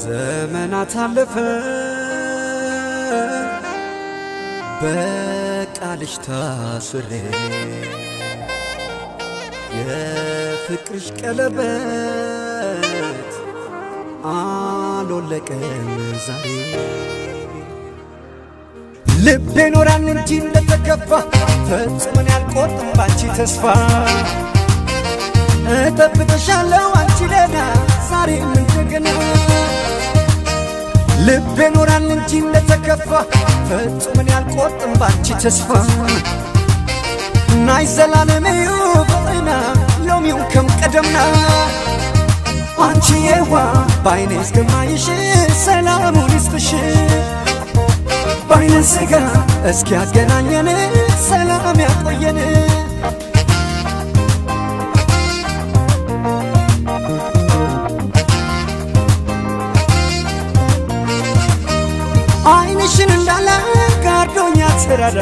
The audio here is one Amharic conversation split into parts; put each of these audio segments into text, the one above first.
ዘመናት አለፈ በቃልሽ ታስሬ የፍቅርሽ ቀለበት አልወለቀም ዛሬ ልቤ ኖራል እንጂ እንደተከፋ ፈጽሞ ያልቆርጥም ባንቺ ተስፋ እጠብቅሻለሁ አንቺ ደህና ዛሬም እንደገና ልቤ ኖራል እንጂ እንደተከፋ ፈጽሞ ያልቆርጥም ባንቺ ተስፋ ናይ ዘላለም እዩ ፍቅርና ሎሚው ከም ቀደምና አንቺ የዋ ባይኔ እስከማይሽ ሰላሙን ይስጥሽ ባይነ ስጋ እስኪያገናኘን ሰላም ያቆየን አይንሽን እንዳለ ጋርዶኛ ተራራ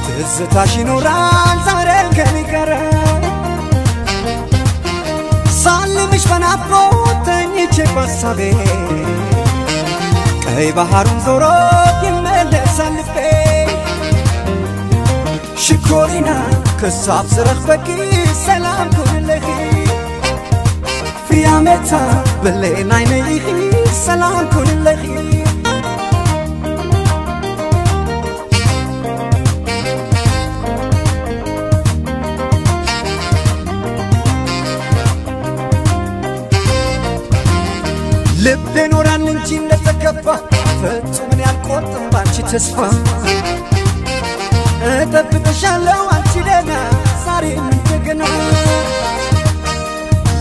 ትዝታሽ ይኖራል ዛሬም ከኔ ጋር ሳልምሽ በናፍቆት ተኝቼ ባሳቤ ቀይ ባህሩን ዞሮ ይመለሳል ልቤ ሽኮሪና ክሳብ ዝረኽበኪ ሰላም ኩንለኺ ፍያሜታ ብሌን ዓይነይኺ ሰላም ኩንለኺ ልቤ ኖራል እንጂ እንደተከፋ ፈጽሞ ያልቆርጥም ባንቺ ተስፋ እጠብቅሻለሁ አንቺ ደህና ዛሬም እንደገና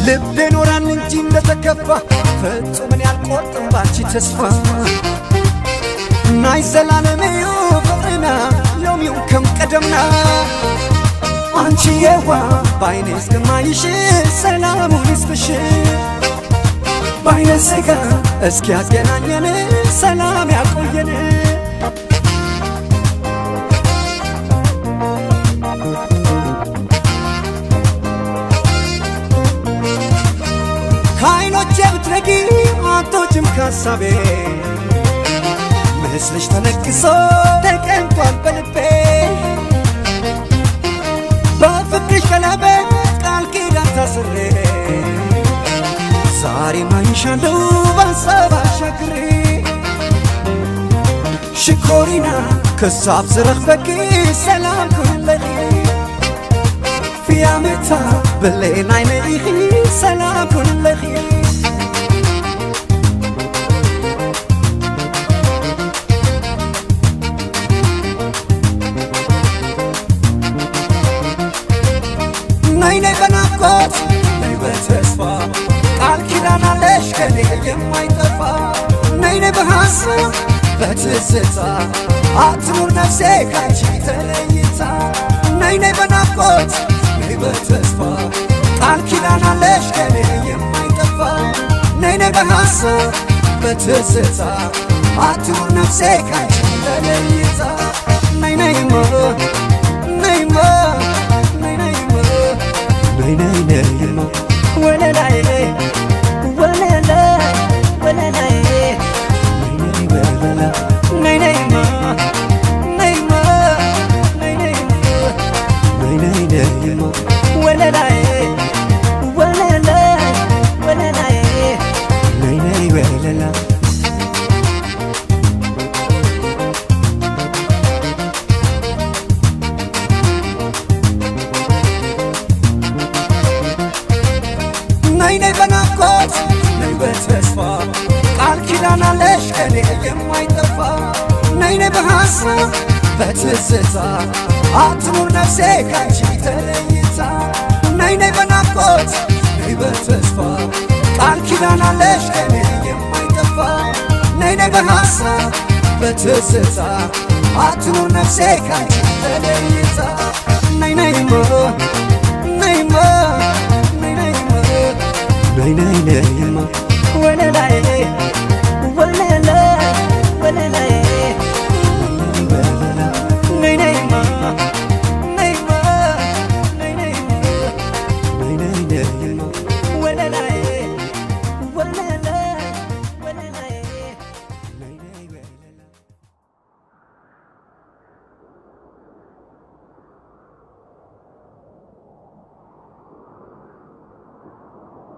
ልቤ ኖራል እንጂ እንደተከፋ ፈጽሞ ያልቆርጥም ባንቺ ተስፋ ናይ ዘላለም እዩ ፍቅርና ሎሚው ከም ቀደምና አንቺ የዋ ባይኔ እስከማይሽ ሰላሙን ይስጥሽ ባይነ ስጋ እስኪያገናኘን ሰላም ያቆየን ከዓይኖቼ ብትረጊ አትወጪም ከሀሳቤ ምስልሽ ተነቅሶ ተቀምጧል በልቤ በፍቅርሽ ቀለበት ቃል ኪዳን ታስሬ ዛሬ ማይሻለው ባሳብ አሻግሬ ሽኮሪና ክሳብ ዝረኽበኪ ሰላም ኩንለኺ ፍያሜታ ብሌን ዓይነይኺ ሰላም ኩንለኺ ናይ ናይ በናፍቆት ናይ በተስፋ ቃል ኪዳን አለሽ ከኔ የማይጠፋ ነይ ነይ በሐሳብ በትዝታ አትኑር ነፍሴ ካንቺ ተለይታ ነይ ነይ በናፍቆት ነይ በተስፋ ቃል ኪዳን አለሽ ከኔ የማይጠፋ ነይ ነይ በሐሳብ በትዝታ አትኑር ነፍሴ ካንቺ ተለይታ ነይ ነይማ ነይማ ነይ ነይማ ነይ ነይ ነይማ ወለላይ ወለላይ ወለላይ ነይ ነይማ ነይማ ነይ ነይማ ነይ ነይ ነይማ ወለላይ ወለላይ ወለላይ ነይ ነይ ወለላ ነይ ነይ በናፍቆት ነይ በተስፋ ቃል ኪዳን አለሽ ከኔ የማይጠፋ ነይ ነይ በሐሳብ በትዝታ አትኑር ነፍሴ ካንቺ ተለይታ ነይ ነይ በናፍቆት ነይ በተስፋ ቃል ኪዳን አለሽ ከኔ የማይጠፋ ነይ ነይ በሐሳብ በትዝታ አትኑር ነፍሴ ካንቺ ተለይታ ነይ ነይ